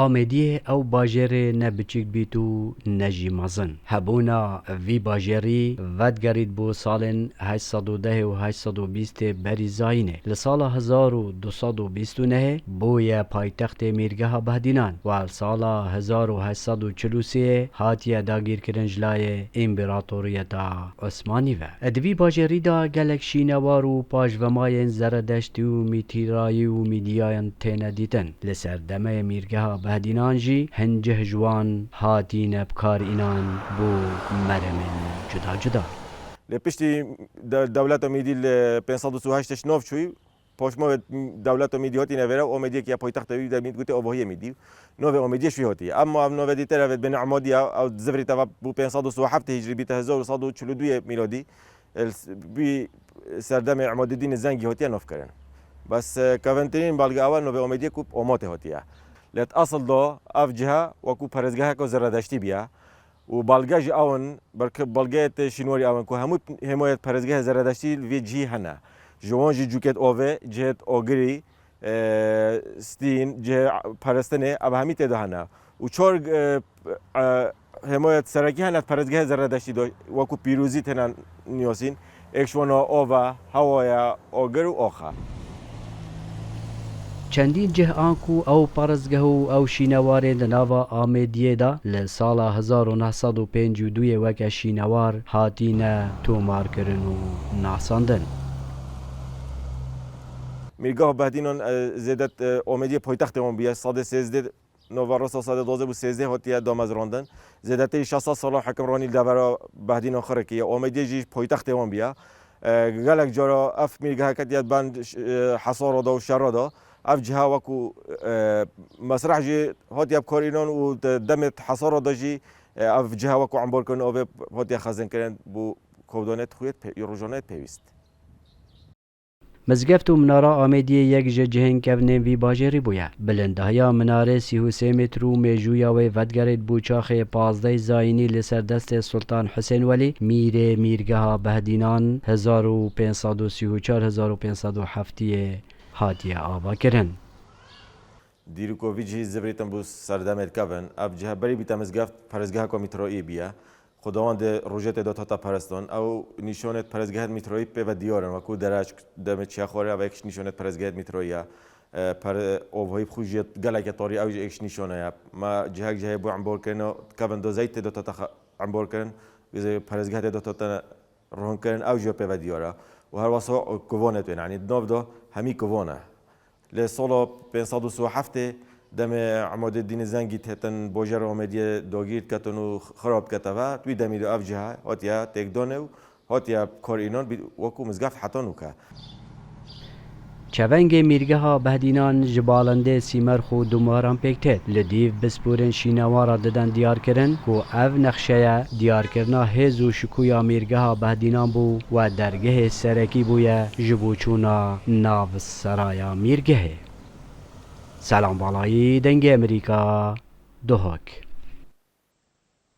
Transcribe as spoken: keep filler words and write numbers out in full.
Amêdiyê ew bajêrê ne biçîk bît û ne jî mezin. Hebûna vî bajêrî vedigerît bo salên heşt sed û deh û heşt sed û bîstê berî zayînê. Li sala hezar û du sed û bîst û nehê bûye paytextê Mîrgeha Behdînan û li sala hezar û heşt sed û çil û sê hatiye dagîrkirin ji layê Împeratoriyeta Osmanî ve. Di vî bajêrî de gelek şînewar û paşvemayên Zeredeştî û Mîtîrayî û Mîdiyayan têne dîtin. Li ser demeyê Mîrgeha Behdînan jî hin cih ji wan hatîne bi kar înan bo meremên cuda cuda. Lê piştî de-, dewleta Mîdî li pênc sed û sî û heşt ji nav çûyî, paşma ve dewleta Mîdî hatîne vêre, Amêdiyê ke ya paytexta wî de Mîd gotê Avahiyê Mîdî. Navê Amêdiyê şûyî hatî. Emma ev navê dîtir ev bêne Amadiya, ew zivrî teva bû pênc sed û sî û heftê hicrî bîte hezar û sed û çil û duyê mîladî, el s-, bî serdemê Îmadîdînê Zengî hatiye navkirin. Bes, e, kevintirîn belge ew e, navê Amêdiyê ku Amatê hatiye. Lê di esil de ev cihe wekû perêzgeheke Zeredeştî bûye. Û belge ji ew in, belke belgeyê tê şînwarî ew in ku hemû hêmayê perêzgehê Zeredeştî li vê cihî hene. Ji wan jî cûkêt avê, cihêt agirî, e, stîn, cihê perestinê, ev hemî tê de hene. Û çar, e, e, hêmayê serekî hene perêzgehê Zeredeştî de, wekû pîrozî têne niyasîn. Êk ji wan a av e, hewa ye, agir û ax e. Çendîn cih an ku ew parêzgeh û ew şînewarên di nava Amêdiyê de li sala hezar û neh sed û pêncî û duyê weke şînewar hatîne tomarkirin û nasandin. Mîrgeha Behdînan, e, zêdet, e, Amêdiyê paytextê wan bûye, sedê sêzdeh nava rasa sedê duwazdeh bû sêzdeh hatiye damezrandin. Zêdetirî şeş sed sala hikimranî li devera Behdîna Xirikê ye. Amêdiyê jî paytextê wan bûye. E, gelek cara ev mîrgehe ketiye ben, e, hesara da û şera da. Ev ciha wekû, e, mesreh jî hatiye bi kar înan û di demê hesara da jî, e, ev ciha wekû embarkirin avê hatiye xezinkirin bo kovdanê xuyê pê-, rojane pêwîst. Mizgeft û minara Amêdiyê yek ji cihên kevnên vî bajêrî bûye. Bilindahiya minarê sî û sê metr û mêjûya wê vedigerêt bo çaxê pazdeh zayînî li ser destê Sultan Husên Welî, mîrê mîrgeha Behdînan hezar û pênc sed û sî û çar hezar û pênc sed û heftiyê hatiye avakirin. Dîriko vî cihî zivrîtin bo serdemê dikevin. Ev cihe berî bîte mizgeft, perêzgeheka Mîtroyî bûye. Xwedawan di rojê tê de hate perestin. Ew nîşanê perêzgehê Mîtroyî pê ve diyar in, wekû dereç, demê çiya xwarê, ev êk ji nîşanê perêzgehê Mîtroyî ye. E, pere-, avahî bi xwe jî gelekê tarî, ew jî êk ji nîşane ye. Me cihek cihê bo embarkirina kevin dozeyî tê de hate xe-, embarkirin, perêzgehê tê de hate ronkirin, ew jî pê ve diyar e. Û her wesa kovanê tê, yanî di nav de hemî kovan e. Lê sala pênc sed û sî û heftê demê Îmadîdînê Zengî têtin bajêra Amêdiyê dagîr diketin û xirab dikete ve, di wî demî de ev ciha hatiye têkdanê û hatiye bi kar înan bî wekû mizgeft heta nûke. Çevengê mîrgeha Behdînan ji balendê Sîmerx û Dumaran pêk têt. Li dîv bisporên şînewara didin diyarkirin ku ev nexşe ye diyarkirina hêz û şikûya mîrgeha Behdînan bû we dergehê serekî bûye ji bo çûna nav seraya mîrgehê. Selam Balayî, Dengê Amerîka, Duhok.